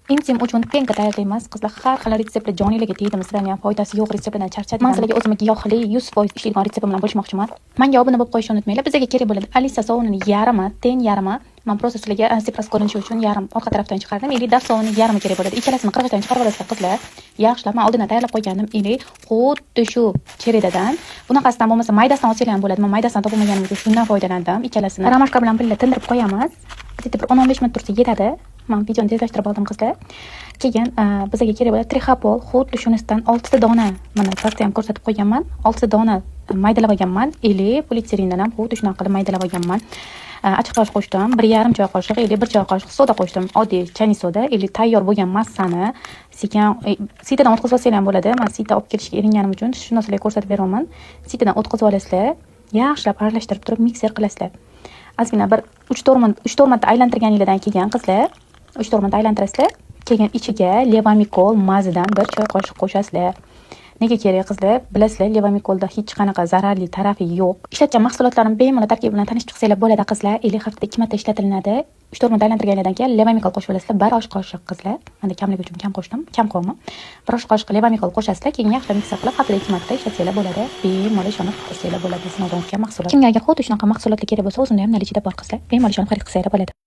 Intim uchun пенка tayyorlaymiz. Qizlar, har xil retseptlar joninglarga tegdimi? Sizlarni ham foydasi yo'q retseptlardan charchadim. Man sizlarga o'zimni giyohli 100% ishlaydigan retseptim bilan bo'lishmoqchiman. Manga obuna bo'lib qo'yishni unutmanglar. Bizga kerak bo'ladi alisa sovunini yarmi, ten yarmi. Man просто sizlarga сепарация ko'rinishi uchun yarim orqa tarafdan chiqardim. Или Dove sovuni yarmi kerak bo'ladi. Ikkalasini qirg'ichdan chiqarib olasizlar, qizlar. Yaxshilab man oldindan tayyorlab qo'ygandim. Или xuddi shu череда dan, bunaqasidan bo'lmasa, maydasidan olsanglar ham bo'ladi. Man maydasidan topolmaganim uchun shundan foydalandim. Ikkalasini ромашка bilan birga tindirib qo'yamiz. Где-то bir 10-15 minut tursa yetadi. Man videoni tezlashtirib oldim, qizlar. Keyin bizga kerak bo'ladi trixopol, xuddi shunisidan 6 dona, mana pastda ham ko'rsatib qo'yganman. 6 dona maydalab olganman или politserindan ham xuddi shunaqa qilib maydalab olganman. Achchiq tosh qo'shdim, 1,5 choy qoshiq или 1 choy qoshiq soda qo'shdim. Oddiy чайный soda или tayyor bo'lgan massani sekin сито dan o'tkazib olsanglar ham bo'ladi. Man сито olib kelishga eringanim uchun shuni sizlarga ko'rsatib beryapman. Сито dan o'tkazib olasizlar, yaxshilab aralashtirib turib mikser qilasizlar. Ozgina bir 3-4 minut, 3-4 marta aylantirganinglardan keyin, qizlar, 3-4 marta aylantirasizlar. Keyin ichiga levamikol mazidan 1 choy qoshiq qo'shasizlar. Nega kerak, qizlar? Bilasizlar, levamikolda hech qanaqa zararli tarafi yo'q. Ishlatgan mahsulotlarim bemalol tarkibi bilan tanishib chiqsanglar bo'ladi, qizlar. Или haftada 2 marta ishlatilinadi. 3-4 marta aylantirganlardan keyin levamikol qo'shib olasizlar. 1 osh qoshiq, qizlar. Menda kamligi uchun kam qo'shdim, kam qo'yman. 1 osh qoshiq levamikol qo'shasizlar, keyin yaxshilab mikser qilib haftada 2 marta ishlatsanglar bo'ladi. Bemalol ishonib ko'rsanglar bo'ladi sinovdan o'tgan mahsulot. Kimga agar xuddi shunaqa mahsulotlar kerak bo'lsa, o'zimda ham наличие da bor, qizlar. Bemalol ishonib xarid qilsanglar bo'ladi.